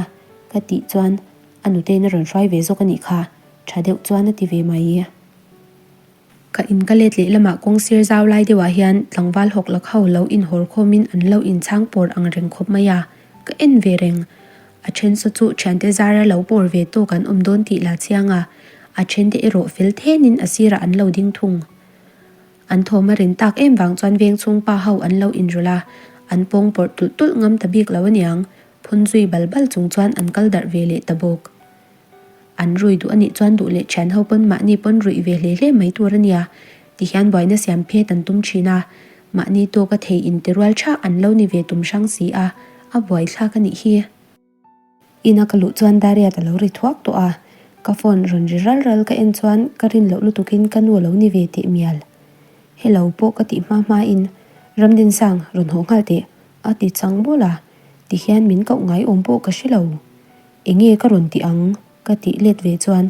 [SPEAKER 1] Ka tih chuan a nutein a rawn hruai ve zawk a nih kha, tha deuh chuan a ti ve mai. Ka in ka let leh lamah kawng sir zau lai deuhah hian tlangval hawk lak ho lo inhawr khawmin an lo inchhang pawr ang reng khawp mai a, ka en ve reng. A then saw chu thiante zara lo pawr ve tawk an awm dawn tih la chiang a, a thente erawh fel thenin a sirah an lo ding thung. An thawm a rin tak em vang chuan veng chhung pa ho an lo inrawlh a, an pawng pawrh tulh tulh ngam ta bik lo aniang, phun zui bal bal chung chuan an kal darh ve leh ta bawk. An rui duh anih chuan duh leh thian ho pawn mahni pawn ruih ve hle hle mai tur ania, tihian buaina siam phet an tum thin a, mahni tawka thei intirual tha an lo ni ve tum hrang si a, a buaithlak anih hi. Ina ka luh chuan Dariat a lo ri thuak tawh a, ka phone rawn ri ral ral ka en chuan ka rin loh lutukin ka nu a lo ni ve teh mial. Hello pawh ka tih hma hmain Ramdinsang rawn haw nghal teh a ti chang bawlh a, tihian min koh ngai awm pawh ka hre lo. Enge ka rawn tih ang? ka tih let ve chuan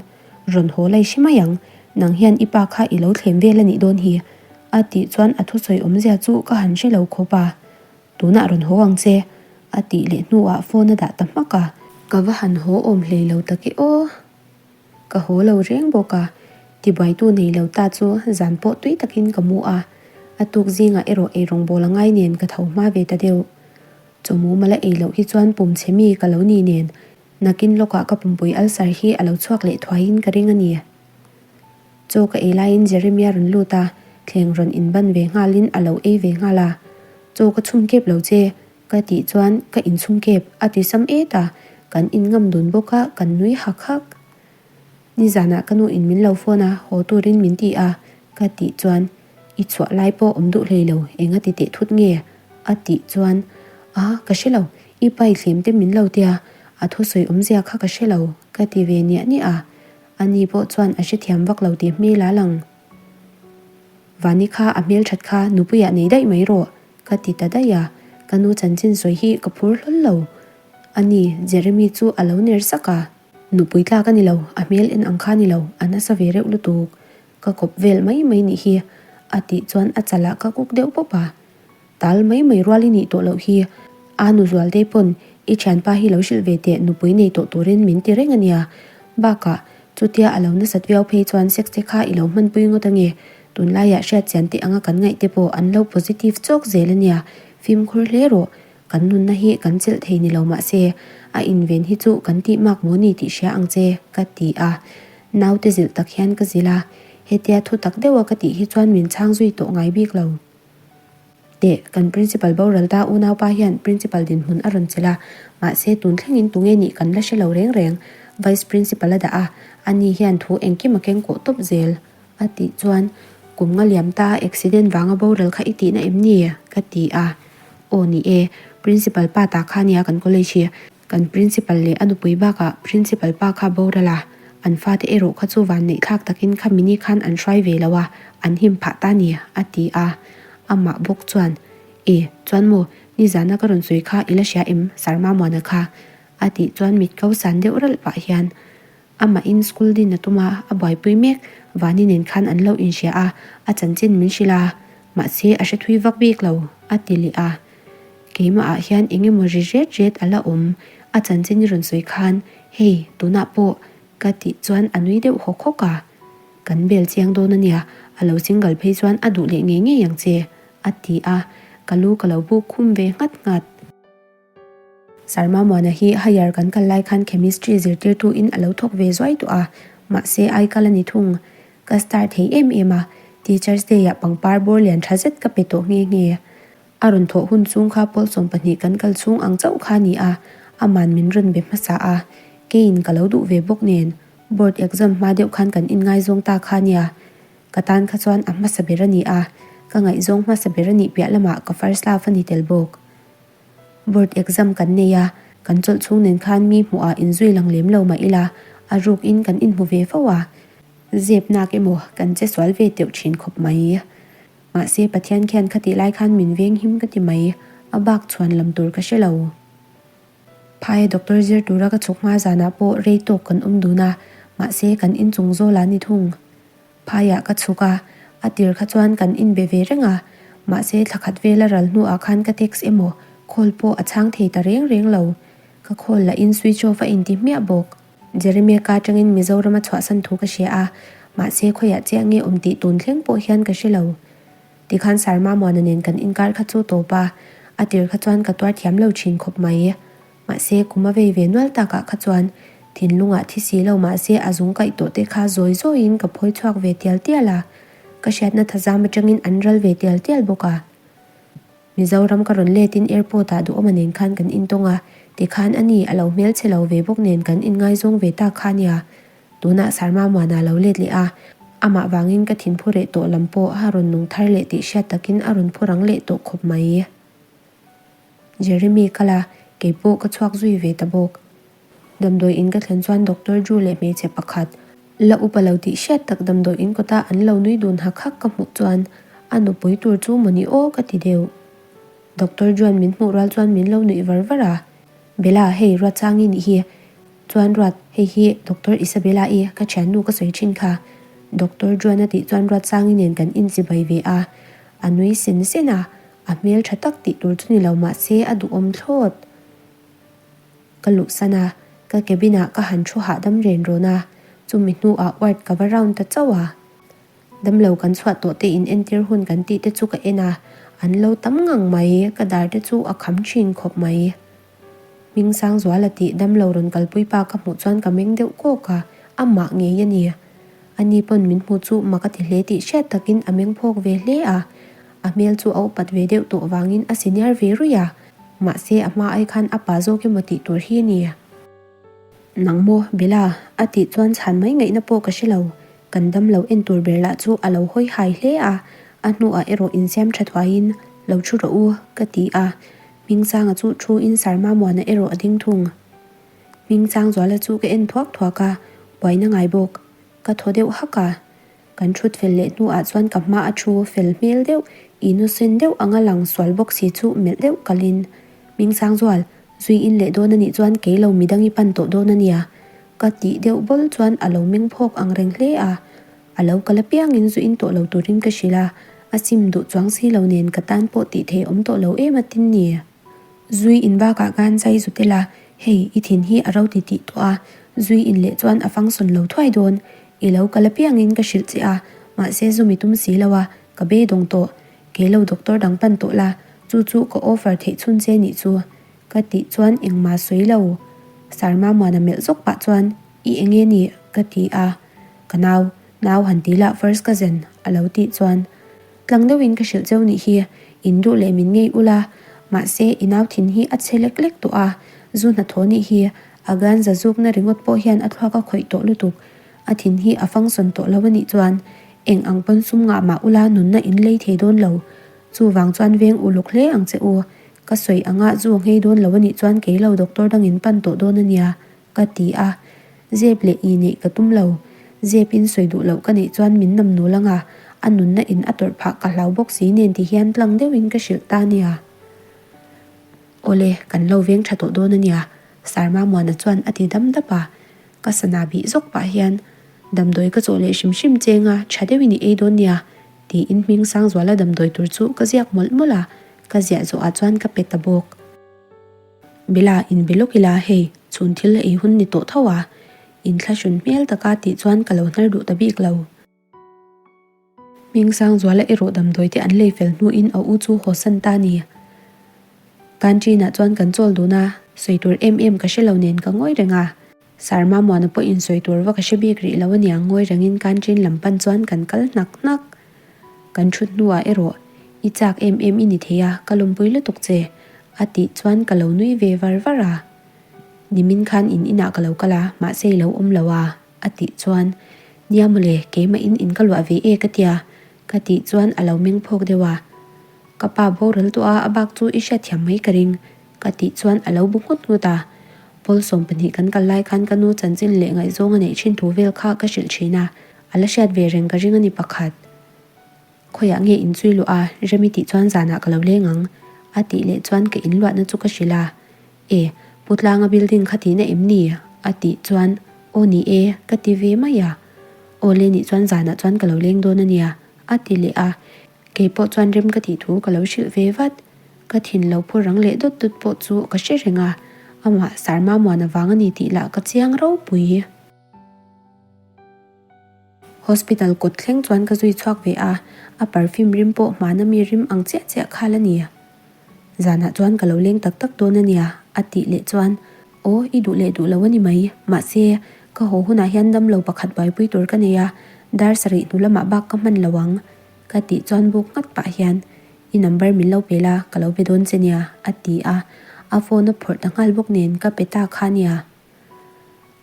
[SPEAKER 1] rawn haw lai hre mai ang, nang hian i pa kha i lo thlem vel a nih dawn hi a tih chuan a thusawi awmzia chu ka han hre lo khawp a. Tunah rawn haw ang che, a tih leh hnuah phone a dah ta hmak a. Ka va han haw awm hlei lo tak e aw. Ka haw lo reng bawk a, tibuaitu nei lo ta chu zan pawh tui takin ka mu a. A tuk zingah erawh eirawng bawl a ngai nen ka tho hma ve ta deuh. Chawmu mala ei loh hi chuan pum chhe mi ka lo ni nen, nakin lawkah ka pumpui ulcer hi a lo chhuak leh thuaiin ka ring a ni. Chaw ka ei laiin Jeremia rawn lut a, thleng rawn inban ve nghalin a lo ei ve nghal a. Chaw ka chhum kep lo che, ka tih chuan ka inchhum kep a ti sam et a, kan inngam dun bawk a, kan nui hak hak. Nizanah ka nu in min lo phone a, haw turin min ti a, ka tih chuan i chhuah lai pawh awm duh hlei lo, eng a ti teh thut nge? a tih chuan a, ka hre lo, i pai thlem te min lo tia, a thusawi awmzia kha ka hre lo, ka ti ve niah niah a. A ni pawh chuan a hrethiam vak lo tih hmel a lang. Vani kha a hmel that kha nupuiah nei daih mai rawh, ka ti ta daih a, ka nu chanchin sawi hi ka phur hlawl lo. A ni, Jeremy chu a lo ner sak a. Nupui tlak a ni lo, a hmel en ang kha a ni lo, a nasa ve reuh lutuk. Ka kawp vel mai mai nih hi, a tih chuan a chalah ka kuk deuh pawp a. Tal mai mai rual i nih tawh loh hi. A nu Zualtei pawn i thianpa hi lo hrilh ve teh nupui nei tawh turin min ti reng a nia. Bakah, chutia a lo nasat viau phei chuan sex te kha i lo hmanpui ngawt ange. Tunlaiah hriatchian teh anga kan ngaih te pawh an lo positive chawk zel a nia. Fimkhur hle rawh. Kan nunna hi kan chelh thei ni lo mahse, a inven hi chu kan tih mak maw ni tih hria ang che, ka ti a. Naute zilh tak hian ka zilh a. Hetia thu tak deuha ka tih hi chuan min chhang zui tawh ngai bik lo. Teh, kan Principal boral ta unaupa hian Principal dinhmun a rawn chelh a, mahse tun thlengin tunge nih kan la hre lo reng reng. Vice Principal a dah a, ani hian thu engkim a keng kawh tawp zel. A tih chuan, Kum nga liam ta accident vanga boral kha i tihna em ni? ka ti a. Aw ni e, Principal pa ta kha nia kan college hi. Kan Principal leh a nupui bakah Principal pa kha boral a, an fate erawh kha chu vanneih thlak takin kha mini khan an hruai ve lo a, an him phah ta ni, a ti a. Amah bawk chuan, E, chuan maw, nizana ka rawn sawi kha i la hria em, Sarma Muana kha? a tih chuan mit ko san deuh ralh pah hian, Amahin school din a tum a, a buaipui mek, Vani nen khan an lo inhria a, a chanchin min hrilh a, mahse a hre thui vak bik lo, a ti leh a. Keimahah hian eng emaw ri ret ret a la awm, a chanchin i rawn sawi khan, hei, tunah pawh, ka tih chuan a nui deuh hawk hawk a. Kan bel chiang dawn a nia, a lo single phei chuan a duh leh ngei ngei ang che, a ti a, ka lu ka lo buk khum ve nghat nghat. Sarma Muana hi higher kan kal lai khan chemistry zirtirtu in a lo thawk ve zuai tawh a, mahse ai kal a ni thung. Ka star thei em em a, Teachers Day ah pangpar bawr lian tha zet ka pe tawh nghe nghe. A rawn thawh hun chung kha pawl 12 kan kal chhung ang chauh kha ni a, aman min rawn be hmasa a, keiin ka lo duh ve bawk nen, board exam hma deuh khan kan inngaizawng ta kha nia. Ka tan kha chuan a hmasa ber a ni a, ka ngaihzawng hmasa ber a nih piah lamah ka first love a ni tel bawk. Board exam kan nei a, kan chawlh chhung nen khan mi hmuh ah inzui lang lem lo mah ila, a ruk in kan inhmu ve fo a, zep nak emaw kan che sual ve teuh thin khawp mai. Mahse Pathian khian khatih lai khan min veng him ka ti mai, a bak chhuan lam tur ka hre lo. Phaia doctor zir tura ka chhuk hma zanah pawh rei tawk kan awm dun a, mahse kan inchung zawl ah ni thung. Phaiah ka chhuk a, a tir kha chuan kan inbe ve reng a, mahse thla khat vela ral hnuah khan ka text emaw call pawh a chhang thei ta reng reng lo. Ka call lahin switch off a inti hmiah bawk. Jeremia ka atangin Mizoram a chhuahsan thu ka hria a, Mahse khawiah chiah nge awm tih tun thleng pawh hian ka hre lo. Tikhan Sarma Muana nen kan inkar kha chu tawp a, a tir kha chuan ka tuar thiam lo thin khawp mai. Mahse kum a vei ve nual takah kha chuan thinlungah thi si lo mahse a zung kaih tawh te kha zawi zawiin ka phawi chhuak ve tial tial a, ka hriatna thazam atangin an ral ve tial tial bawk a. Mizoram ka rawn letin airport ah duhawma nen khan kan intawng a, tikhan a ni a lo hmel chhe lo ve bawk nen kan inngaizawng ve tak kha nia. Tunah Sarma Muana lo let leh a, amah vangin ka thinphu reh tawh lam pawh a rawn nung thar leh tih hriat takin a rawn phu rang leh tawh khawp mai. Jeremy kal a, keipawh ka chhuak zui ve ta bawk. Damdawi in ka thlen chuan Doctor Drew leh hmeichhe pakhat, la upa lo tih hriat tak damdawi in kawta an lo nui dun hak hak ka hmuh chuan a nupui tur chu mawni aw ka ti deuh. Doctor Drew-a'n min hmuh rual chuan min lo nuih var var a, Bella, hei Ruatsangi nih hi. Chuan Ruat, hei hi Doctor Isabella-i ka thiannu ka sawi thin kha. Doctor Drew-a'n a tih chuan Ruatsangi nen kan inchibai ve a, a nui sen sen a, a hmel tha tak tih tur chu ni lo mahse a duhawm thlawt. Ka luhsan a, ka cabin ah ka han thu hahdam ren rawn a, chumi hnuah ward ka va round ta chauh a. Damlo kan chhuah tawh te in entir hun kan tih te chu ka en a, an lo tam ngang mai, ka dar te chu a kham thin khawp mai. Hmingsangzuala tih damlo rawn kalpui pa ka hmuh chuan ka meng deuh kawk a, amah ngei a ni. Ani pawn min hmu chu mak a ti hle tih hriat takin a meng phawk ve hle a, a hmel chu a upat ve deuh tawh vangin a senior ve ruih a, mahse a hma ai khan a pa zawk emaw tih tur hi a ni. Nang maw Bella? a tih chuan chhan mai ngaihna pawh ka hre lo, kan damlo en tur ber lah chu a lo hawi hai hle a, a hnuah erawh insiam tha thuaiin lo thu rawh u ka ti a, Hmingsanga chu thu in Sarma Muana erawh a ding thung. Hmingchangzuala chu ka en thuak thuak a, buaina ngai bawk. Ka thaw deuh hak a. Kan thut fel leh hnuah chuan ka hma a thu fel hmel deuh, innocent deuh anga lang sual bawk si chu melh deuh kalin, Hmingchangzual, zui in leh dawn a nih chuan kei lo midang i pan tawh dawn a nia. Ka tih deuh bawl chuan a lo meng phawk ang reng hle a. A lo kal apiangin zu in tawh lo turin ka hrilh a, a sim duh chuang si lo nen ka tan pawh tih thei awm tawh lo em a tin ni. Zui in bakah khan zai zu tel a, hei i thin hi a ro ti tih tawh a, zui in leh chuan a function lo thuai dawn, i lo kal apiangin ka hrilh che a, mahse zu mi tum si lo a, ka beidawng tawh, kei lo doctor dang pan tawh la, chu chu ka offer theih chhun che nih chu, ka tih chuan engmah sawi lo. Sarma Muana melh zawk pah chuan i enge nih? ka ti a, ka nau, nau han ti lah first cousin a lo tih chuan Tlang deuhin ka hrilh cheu nih hi, in duh leh min ngei ula, mahse i nau thin hi a chhe lek lek tawh a, zu hnathawh nih hi a ganza zukna ringawt pawh hian a thluak a khawih tawh lutuk, a thin hi a function tawh lo a nih chuan eng ang pawn sum ngah mah ula nunna in lei thei dawn lo, chuvang chuan veng uluk hle ang che u, ka sawi anga zu a nghei dawn lo a nih chuan kei lo doctor dangin pan tawh dawn a nia. Ka ti a, zep leh i neih ka tum lo. Zep in sawi duh loh ka neih chuan min nam nul anga, a nunna in a tawrh phah ka hlau bawk si nen ti hian tlang deuhin ka hrilh ta nia. Awle, kan lo veng tha tawh dawn a nia, Sarma Muana chuan a ti dam dap a. Ka sana bih zawk pah hian, Damdawi ka chawh leh hrim hrim cheng a, tha deuhin i ei dawn nia, tiin Hmingsangzuala damdawi tur chu ka ziak mawlh mawlh a, ka ziah zawhah chuan ka pe ta bawk. Bella inbe lawk ila hei chhun thil ei hun ni tawh tho a, inthlahrun hmel taka tih chuan ka lo hnar duh ta bik lo. Hmingsangzuala erawh damdawi te an lei fel hnuin a u chu haw san ta a ni. Canteen ah chuan kan chawl dun a, sawi tur em em ka hre lo nen ka ngawi reng a. Sarma Muana pawhin sawi tur va ka hre bik rih lo aniang ngawi rengin canteen lam pan chuan kan kal hnak hnak. Kan thut hnuah erawh i chak em em i ni thei a, ka lawmpui lutuk che, a tih chuan ka lo nui ve var var a. Nimin khan in inah ka lo kal a, mahse i lo awm lo a, a tih chuan, Nia mawle, keimah in in ka luah ve e ka tia, ka tih chuan a lo meng phawk deuh a. Ka pa boral tawh a, a bak chu i hriatthiam mai ka ring, ka tih chuan a lo bu nghut nghut a. Pawl 12 kan kal lai khan ka nu chanchin leh ngaihzawng a neih thin thu vel kha ka hrilh thin a, A la hriat ve reng ka ring a ni pakhat. Khawiah nge in chui luh a, Remi tih chuan zanah ka lo leng ang. A tih leh chuan ka in luahna chu ka hrilh a. E, Pu Tlanga building kha tihna em ni? A tih chuan Aw ni e, ka ti ve mai a. Aw le nih chuan zanah chuan ka lo leng dawn a nia, a ti leh a. Kei pawh chuan rem ka tih thu ka lo hrilh ve vat. Ka thin lo phur rang leh dawt dawt pawh chu ka hre reng a, amah Sarma Muana vang a ni tih lah ka chiang ropui. Hospital kawt thleng chuan ka zui chhuak ve a, a perfume rim pawh hmana mi rim ang chiah chiah khal a ni. Zanah chuan ka lo leng tak tak dawn a nia, a tih leh chuan, Aw, i duh leh duh lo a ni mai. Mahse, ka haw hunah hian damlo pakhat buaipui tur ka nei a, dar sarih hnu lamah bak ka hman lo ang, ka tih chuan buk nghat pah hian, I number min lo pe la, ka lo be dawn che nia, a ti a. A phone a phawrh ta nghal bawk nen ka pe ta kha nia.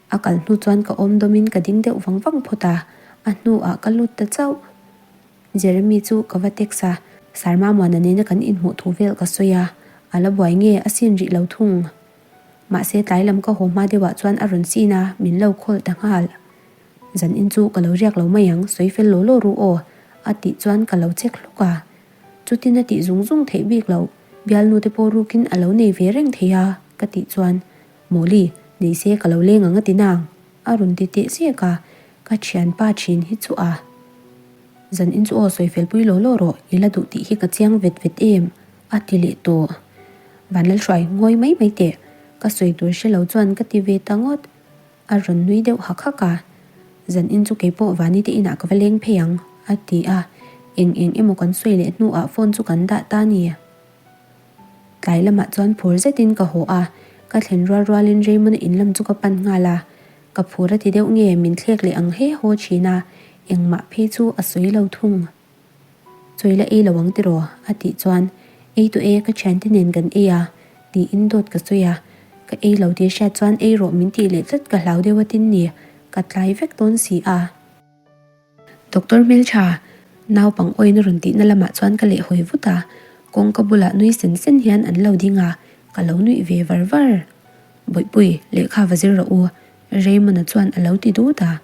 [SPEAKER 1] A kal hnu chuan ka awm dawmin ka ding deuh vang vang phawt a, a hnuah ka lut ta chauh. Jeremy chu ka va text a, Sarma Muana nena kan inhmuh thu vel ka sawi a, a la buai nge a sin rih lo thung. Mahse tlai lam ka haw hma deuhah chuan a rawn sin a, min lo call ta nghal. Zan in chu ka lo riak lo mai ang, sawi fel law law ru aw, a tih chuan ka lo check hluk a. Chutin a tih zung zung theih bik loh, bialnu te pawh rukin a lo nei ve reng thei a, ka tih chuan Mawli, nei se ka lo leng ang a ti nang, a rawn ti teh ziak a, ka thianpa thin hi chu a. Zan in chu aw sawi fel pui law law rawh, i la duh tih hi ka chiang vet vet em, a ti leh tawh. Vanlalhruai, ngawi mai mai teh, ka sawi tur hre lo chuan ka ti ve ta ngawt. A rawn nui deuh hak hak a, Zan in chu keipawh Vani te inah ka va leng phei ang, a ti a, eng eng emaw kan sawi leh hnuah phone chu kan dah ta ni. Tlai lamah chuan phur zetin ka haw a, ka thlen rual rualin Raymond-a in lam chu ka pan nghal a, ka phur a ti deuh nge min thlek leh ang he haw thin a, engmah phei chu a sawi lo thung. Chawi la ei lo ang tiraw? a tih chuan, Ei tawh e, ka thiante nen kan ei a, tiin dawt ka sawi a, ka ei lo tih hriat chuan ei rawh min tih leh tlat ka hlau deuh a tin ni, ka tlai vek dawn si a. Doctor hmeltha, naupang awina rawn tihna lamah chuan ka lehhawi vut a, kawngka bulah nui sen sen hian an lo ding a, ka lo nuih ve var var. Bawihpui, lehkha va zir rawh u, Raymond-a chuan a lo ti dut a.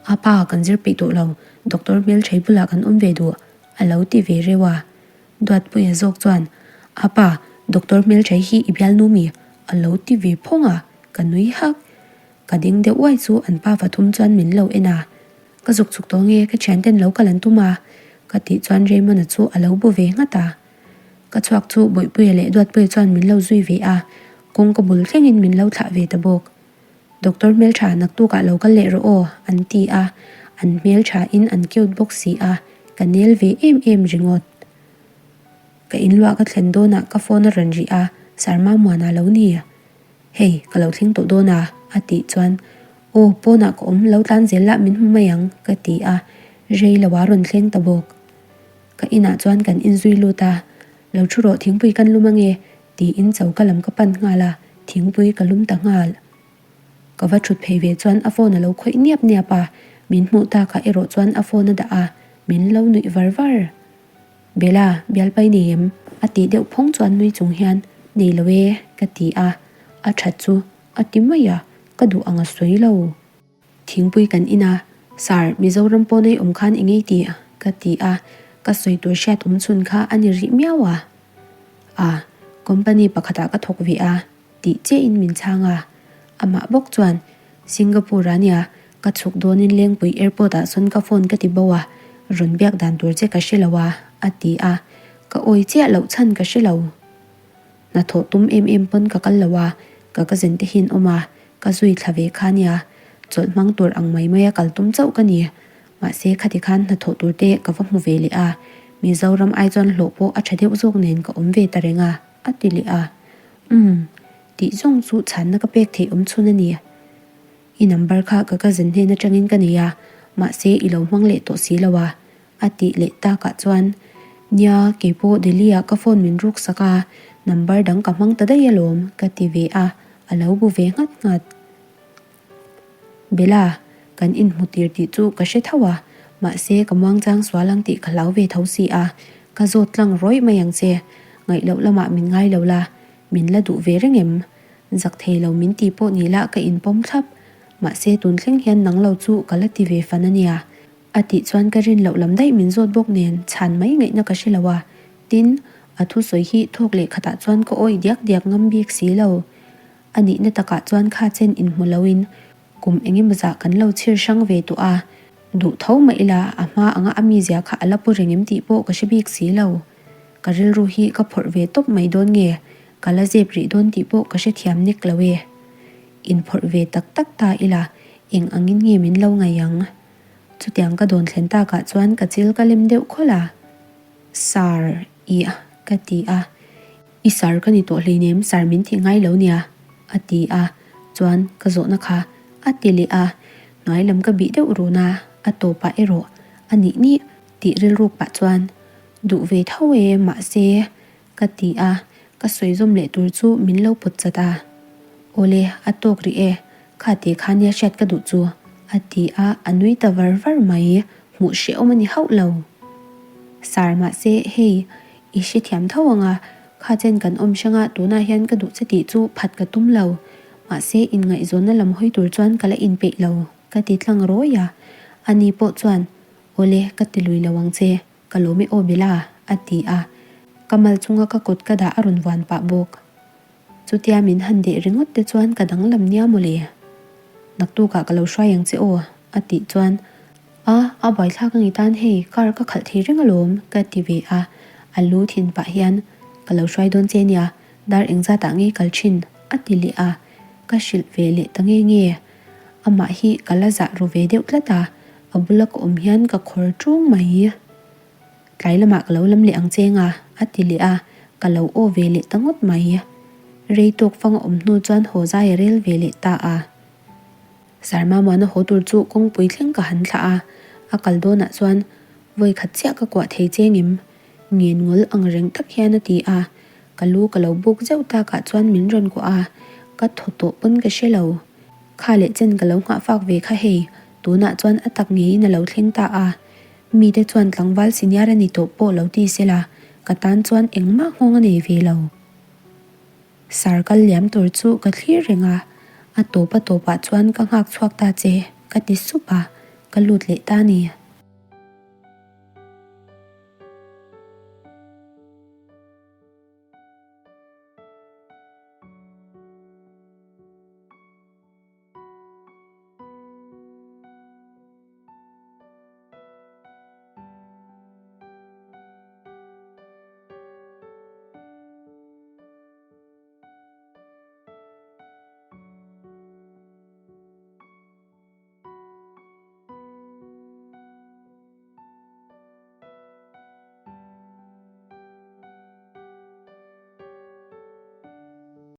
[SPEAKER 1] A pa, kan zir peih tawh lo, Doctor hmelthei bulah kan awm ve duh, a lo ti ve reuh a. Duatpuia zawk chuan, A pa, Doctor hmelthei hi i bialnu mi? a lo ti ve phawng a, ka nui hak. Ka ding deuh uai chu an pa pathum chuan min lo en a, Ka zuk chuk tawh nge ka thianten lo kal an tum a? ka tih chuan Raymond-a chu a lo bu ve nghat a. Ka chhuak chu Bawihpuia leh Duatpuia chuan min lo zui ve a, kawngka bul thlengin min lo thlah ve ta bawk. Doctor hmeltha naktukah lo kal leh rawh aw an ti a, an hmelthain an cute bawk si a, ka nel ve em em ringawt. Ka inluah ka thlen dawnah ka phone a rawn rih a, Sarma Muana lo ni. Hei, ka lo thleng tawh dawn a, a tih chuan, Aw, pawnah ka awm, lo tlan zel lah min hmu mai ang, ka ti a, rei lo a rawn thleng ta bawk. Ka inah chuan kan inzui lut a, Lo thu rawh thingpui kan lum ange, tiin choka lam ka pan nghal a, thingpui ka lum ta nghal. Ka va thut phei ve chuan a phone a lo khawih niap niap a, min hmuh takah erawh chuan a phone a dah a, min lo nuih var var. Bella, bialpai nei em? A tih deuh phawng chuan nui chung hian, Nei lo e, ka ti a. A that chu a ti mai a, ka duh ang a sawi lo. Thingpui kan in a, Sir, Mizoram pawn ei awm khan i ngei tih? ka ti a, ka sawi tur hriat awm chhun kha a ni rih miau a. A, company pakhatah ka thawk ve a, tih chiahin min chhang a. Amah bawk chuan, Singapore ah nia, ka chhuk dawnin Lengpui airport ah sawn ka phone ka ti bo a, rawn biak dan tur che ka hre lo a, a ti a. Ka awi chiah loh chhan ka hre lo. Hnathawh tum em em pawn ka kal lo a, ka cousin te hian awm a, ka zui thla ve kha nia. Chawlh hmang tur ang mai maia kal tum chauh ka ni. Mahse khati khan hnathawh tur te ka va hmu ve leh a, Mizoram ai chuan hlawh pawh a tha deuh zawk nen ka awm ve ta reng a, a ti leh a. Umm. Tih zawng chu chhanna ka pek theih awm chhun a ni. I number kha ka cousin hnen atangin ka nei a, mahse i lo hmang leh tawh si lo a, a tih leh takah chuan, Nia, keipawh Delhi ah ka phone min ruk sak a, number dang ka hmang ta daih alawm, ka ti ve a, a lo bu ve nghat nghat. Bella, kan inhmu tir tih chu ka hre tho a, mahse ka muangchang sual ang tih ka hlau ve tho si a, ka zawt tlang rawih mai ang che, ngaih loh lamah min ngai lo la, min la duh ve reng em? Zak thei lo min ti pawh ni lah ka inpawm thlap, mahse tun thleng hian nang lo chu ka la ti ve fan a nia. A tih chuan ka rin loh lam daih min zawt bawk nen chhan mai ngaihna ka hre lo a, tin, a thusawi hi thawk leh khatah chuan ka awih diak diak ngam bik si lo. A nihna takah chuan kha chen inhmu loin kum eng emaw zah kan lo chhir hrang ve tawh a, duh tho mah ila a hma anga a mizia kha a la pu reng em tih pawh ka hre bik si lo. Ka rilru hi ka phawrh ve tawp mai dawn nge ka la zep rih dawn tih pawh ka hrethiam nek lo e. Inphawrh ve tak tak ta ila eng angin nge min lo ngaih ang? Chutiang ka dawn thlen takah chuan ka chil ka lem deuh khawlh a, Sir, ih ka ti a. I sir ka ni tawh hleinem, sir min tih ngai lo nia, a ti a. Chuan ka zawhna kha a ti leh a, hnuai lam ka bih deuh run a, a tawpah erawh a nih nih tih rilruk pah chuan duh ve tho e, mahse Ka ti a, ka sawi zawm leh tur chu min lo pawt chat a. Awle, a tawk rih e, kha tih kha nia hriat ka duh chu, a ti a, a nui ta var var mai, hmuh hrehawm a ni hauh lo. Sir, mahse, hei, i hrethiam tho ang a, kha chen kan awm hrang a, tunah hian ka duh che tih chu phat ka tum lo, mahse, inngaihzawnna lam hawi tur chuan ka la inpeih lo, ka ti tlang rawi a, ani pawh chuan, Awle, ka ti lui lo ang che. Ka lawm e aw Bella, a ti a. Ka mal chunga ka kut ka dah a rawn vuan pah bawk. Chutia min han deh ringawt te chuan ka danglam nia mawle. Naktukah ka lo hruai ang che aw, a tih chuan, A, a buaithlak a ni tan hei, car ka khalh thei reng alawm, ka ti ve a. A lu thin pah hian, Ka lo hruai dawn che nia, dar engzatah ngei kal thin, a ti leh a. Ka hrilh ve leh ta nge nge. Amah hi ka la zah ru ve deuh tlat a, A bula ka awm hian ka khawr ṭung mai. Tlai lamah ka lo lam leh ang cheng a, a ti leh a, ka lo aw ve leh ta ngawt mai. Rei tawk fang a awm hnu chuan haw zai a rel ve leh ta a. Sarma muana haw tur chu kawngpui thleng ka han thlah a, a kal dawnah chuan vawi khat chiah ka kuah thei cheng em? Ngen ngawl ang reng tak hian a ti a, ka lu ka lo buk zeuh takah chuan min rawn kuah a, ka thaw tawh pawn ka hre lo. Kha leh chen ka lo nghah fak ve kha hei, tunah chuan a tak ngeiin a lo thleng ta a. Mite chuan tlangval senior a ni tawh pawh lo ti sela, ka tan chuan engmah nghawng a nei ve lo. Sar kal liam tur chu ka thlir reng a, a tawp a tawpah chuan ka nghak chhuak ta che, ka ti sup a, ka lut leh ta ni.